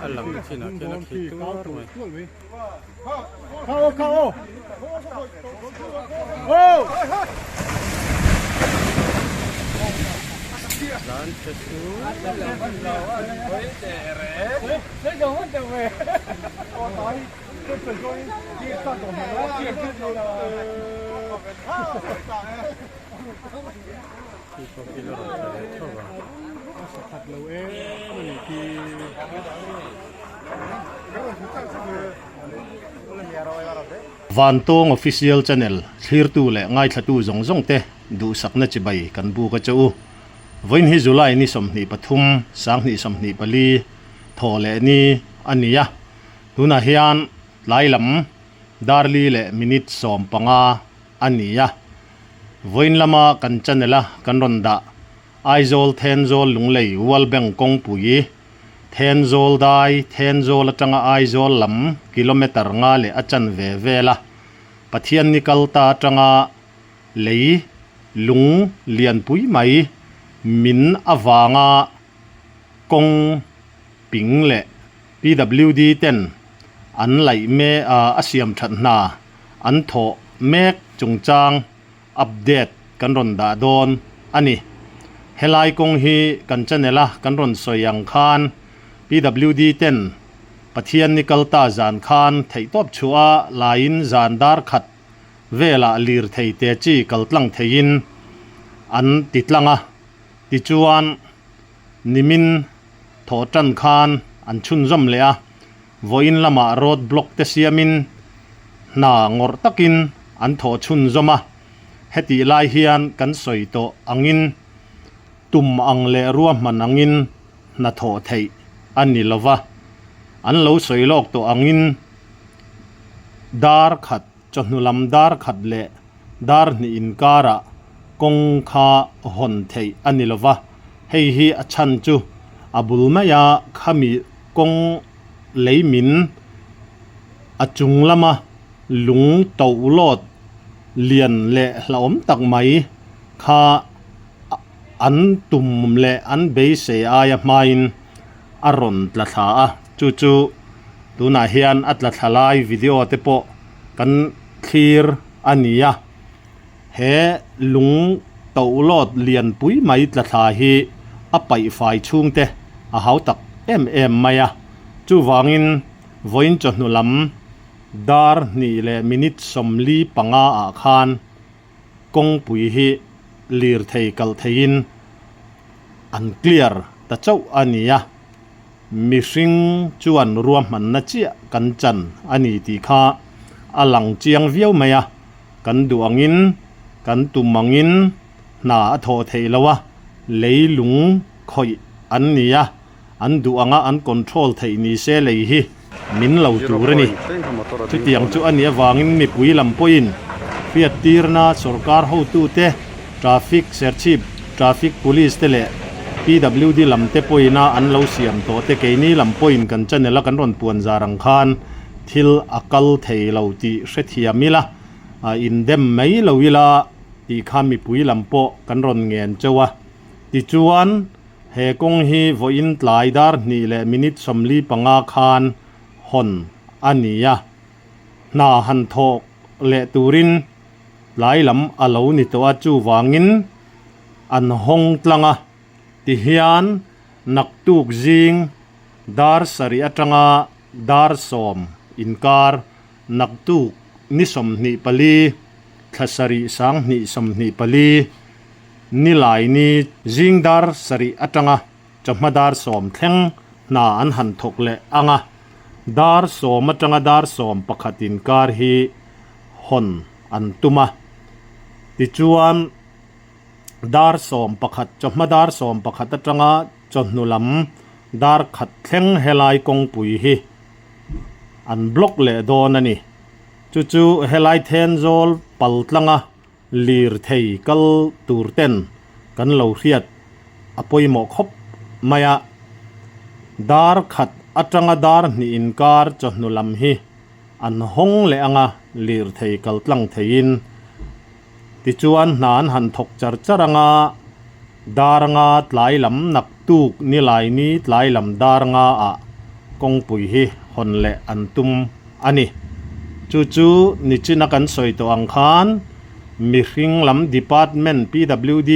A lang chinah khian a khi tuar mai. Tlan chhe chu Khi pawh khi la rawn tla leh tho a. Vantawng Official Channel thlirtu leh ngaithlatu zawng zawng te duhsakna chibai kan buk a che u. Vawiin hi July ni 23, 2024 thaw leh ni a ni a. Tunah hian tlai lam dar li leh minute 15 a ni a. Vawiin lama kan channel a kan rawn dah Aizawl Thenzawl Lunglei World Bank kawngpui Thenzawl dai Thenzawl atanga Aizawl lam kilometre nga leh a chanve vela Pathianni kal ta atanga lei lung lianpui mai min avanga kawng ping leh PWD ten an laih me a siam that hna an thawh mek chungchang update kan rawn dah dawn a ni. Helai kawng hi kan channel a kan rawn sawi ang khan PWD ten Pathian ni kal ta zan khan theihtawp chhuah a laiin zan dar khat velah lirthei te chi kal tlang theiin an ti tlang a, tichuan nimin thawh tan khan an chhunzawm leh a, vawiin lamah road block te siamin hna ngawrh takin an thawh chhunzawm a, hetih lai hian kan sawi tawh angin tum ang leh ruahman angin hna thawh theih a ni lo va, an lo sawi lawk tawh angin dar khat chawhnu lam dar khat leh dar hnih inkarah kawng kha hawn theih a ni lo va, hei hi a chhan chu a bul maia khami kawng lei min a chung lama lung to lawt lian leh hlauhawm tak mai kha an tum leh an beisei aia hmain a rawn tla thla a, chu chu tunah hian a tla thla lai video te pawh kan thlir a ni a, he lung to lawt lian pui mai tla thla hi a paih fai chhung te a hau tak em em mai a, chuvangin vawiin chawhnu lam dar hnih leh minute 45 ah khan kawngpui hi lirthei kal theiin an clear ta chauh a ni a, mihring chuan ruahmanna chiah kan chan a ni tih kha a lang chiang viau mai a, kan duh angin kan tum angin hna a thawh theih lo a, leilung khawih an ni a, an duh anga an control theih ni se lei hi min lo tur a ni. Chutiang chu a nih avangin mipui lam pawhin hriattirna sorkar hotute, traffic serchhip, traffic police te leh PWD lam te pawhina an lo siam tawh te keini lam pawhin kan channel a kan rawn puan zar ang khan thil a kal thei lo tih hrethiam ila, indem mai lo ila tih kha mipui lam pawh kan rawn ngen chauh a. Tichuan. He kawng hi vawiin tlai dar hnih leh minute 45 khan hawn a ni a, hna han thawk leh turin tlai lam a lo ni tawh a, chuvangin an hawng tlang a, tihian naktuk zing dar sarih atanga dar 10 inkar naktuk ni 24 thla sarih 2024 Nilai ni zing dar sarih atanga chawhma dar 10 thleng hna an han thawk leh ang a, dar 10 atanga dar 11 inkar hi hawn an tum a. Tichuan, dar 11 chawhma dar 11 atanga chawhnu lam dar khat thleng helai kawngpui hi an block leh dawn a ni. Chu chu helai Thenzawl pal tlanga Lirthei kal tur ten kan lo hriat a pawimawh khawp mai a, dar khat atanga dar hnih inkar chawhnu lam hi an hawng leh anga lirthei kal tlang theiin tichuan hna an han thawk char char anga dar anga tlai lam naktuk nilai ni tlai lam dar nga ah. kawngpui hi hawn leh an tum a ni. Chu chu nichina kan sawi tawh ang khan mihring lam department PWD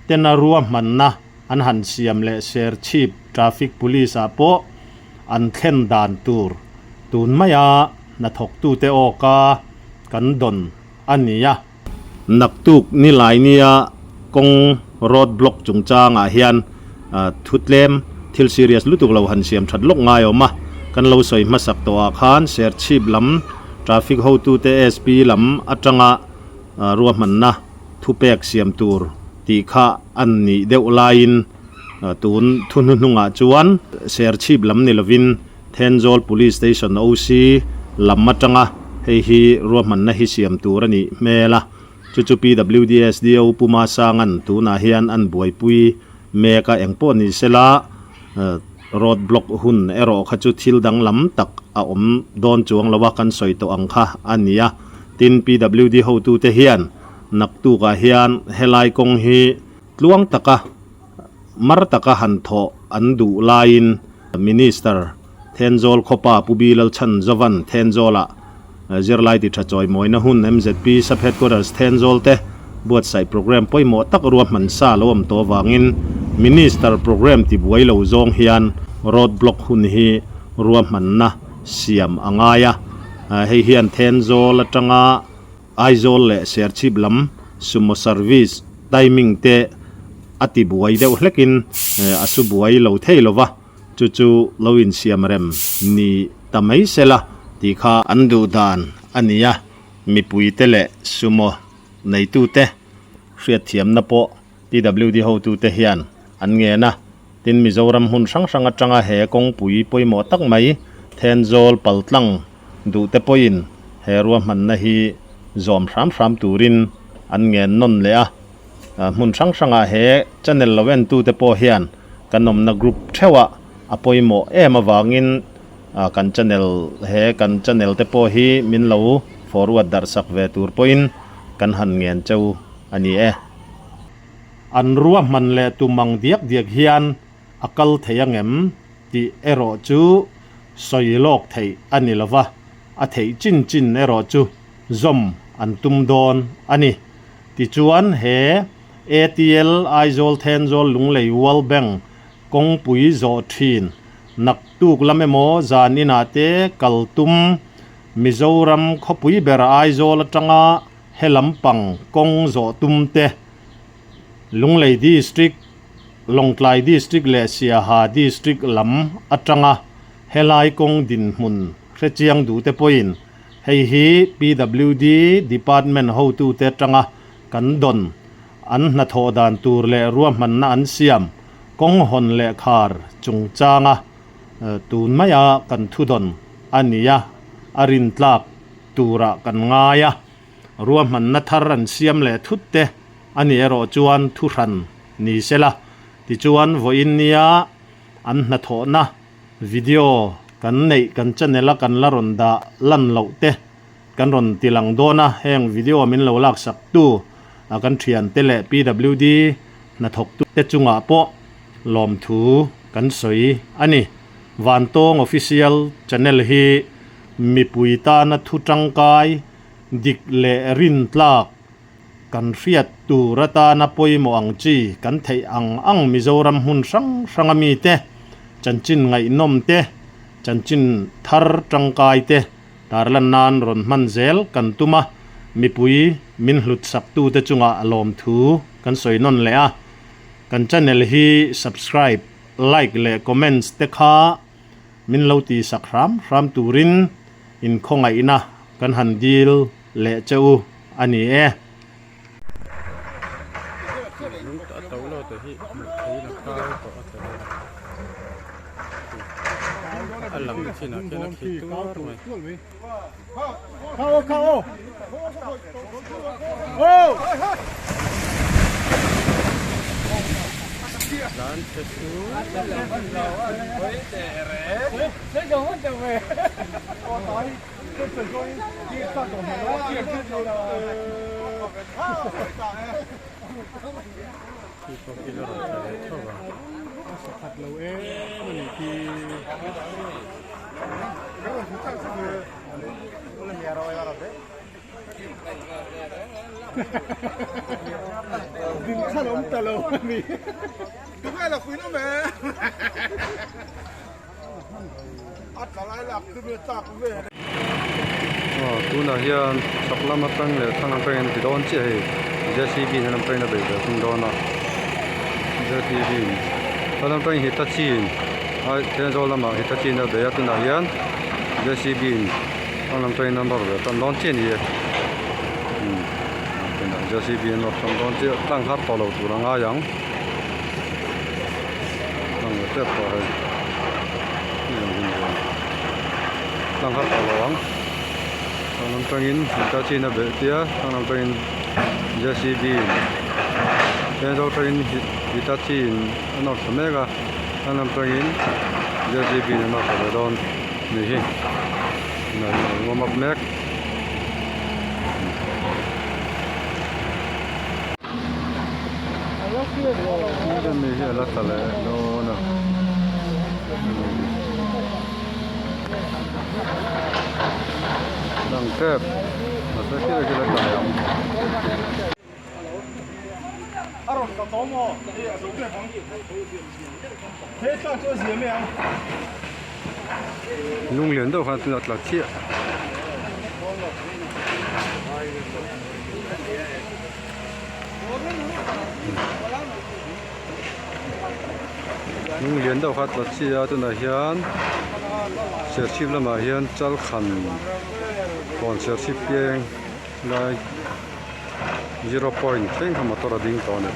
tena ruahmanna an han siam leh Serchhip Traffic Police ah pawh an thlen dan tur tun maia hnathawktute awka kan dawn a ni a. Naktuk nilai nia kawng road block chungchangah hian thu tlem thil serious lutuk lo han siam that lawk ngai awm a, kan lo sawi hmasak tawhah khan Serchhip lam traffic hotute SP lam atanga ruahmanna thupek siam tur tih kha an nih deuh laiin tun thu hnuhnungah chuan Serchhip lam ni lovin Thenzawl Police Station OC lam atanga hei hi ruahmanna hi siam tur a nih hmel a, chu chu PWDSDO Pu Masanga'n tunah hian an buaipui mek a, engpawh ni sela road block hun erawh kha chu thil danglam tak a awm dawn chuang lo a, kan sawi tawh ang kha a ni a. Tin, PWD hotute hian naktukah hian helai kawng hi tluang taka Mar taka han thawh an duh laiin Minister Thenzawl khawpa Pu Bi Lalchhan Zovan Thenzawlah zirlai ti tha chawimawina hun mzp Sub Headquarters Thenzawl te buatsaih programme pawimawh tak ruahman sa lo awm tawh avangin Minister programme tibuai lo zawng hian road block hun hi ruahmanna siam a ngai a. Hei hian Thenzawl atanga Aizawl leh Serchhip lam sumo service timing te a ti buai deuh hlekin a su buai lo thei lo va, chu chu lo insiam rem ni ta mai sela tih kha an duh dan a ni a, mipuite leh sumo neitute hriatthiamna pawh PWD hotute hian an ngen a, tin Mizoram hmun hrang hrang atanga he kawngpui pawimawh tak mai Thenzawl paltlang duhte pawhin he ruahmanna hi zawm hram hram turin an ngen nawn leh a, hmun hrang hrangah he channel lo entute pawh hian kan awmna group theuhah a pawimawh em avangin kan channel he kan channel te pawh hi min lo forward darh sak ve tur pawhin kan han ngen cheu a ni e. An ruahman leh tum ang diak diak hian a kal thei angem tih erawh chu sawi lawk theih a ni lo va, a theih chin chin erawh chu zawm an tum dawn a ni. Tichuan he ATL Aizawl Thenzawl Lunglei World Bank kawngpui zawh thin naktuk lam emaw zan inah te kal tum Mizoram khawpui ber Aizawl atanga he lampang kawng zawh tum te Lunglei District, Lawngtlai District leh Siaha District lam atanga helai kawng dinhmun hrechiang duhte pawhin hei hi PWD Department hotute atanga kan dawn an hnathawh dan tur leh ruahmanna an siam kawng hawn leh khar chungchanga tun maia kan thudawn a nia a rintlak turah kan ngai a. Ruahmanna thar an siam leh thut te a nih erawh chuan thu hran ni se la, tichuan vawiin nia an hnathawhna video kan neih kan channel a kan la rawn dah lan loh te kan rawn ti lang dawn a, heng video min lo laksak tu a kan thian te leh PWD hnathawk tu te chungah pawh lawmthu kan sawi a ni. Vantawng Official channel hi mipui tana thu tangkai Dik leh rintlak kan hriat tur atana pawimawh ang chi kan theih ang ang Mizoram hmun hrang hranga mite chanchin ngaihnawm te, chanchin thar tangkai te tarlan nan rawn hman zel kan tum a, mipui min hlut saktute chungah lawmthu kan sawi nawn leh a. Kan channel hi subscribe, like leh comments te kha Min lo ti sak hram hram turin inkhawngaihna kan han dil leh che u a ni e. Khi pawh khi la rawn tla leh tho a. Aw tunah hian chhak lam atang leh thlang atangin ti dawn chiah hei JCB in helam atangin a bei ve thung dawn a JCB in helam atangin Hitachi in a Thenzawl lamah Hitachi in a bei a tunah hian JCB in a lam atangin a nawr ve tan dawn chiah a ni e umm tunah JCB in a nawr tan dawn chiah tlang har tawh lo tur a ngai ang. Tlang har tawh lo ang tlang lam tangin hitachi in a belh tia tlang lam tangin JCB in thenzawl tangin hitachi in a nawr thla mek a tlang lam tangin JCB in a nawr thla ve dawn a ni hi tunah hian a warm up mek. Hemi hi a la tla leh dawn a lang tep mahse khi khi la tla leh ang. Lung lian deuh khan a tla chiah. Lung lian deuh kha tla chi a tunah hian serchhip lamah hian chalkhan kawn serchhip keng lai zero point thleng kha motor a ding tawh a ni.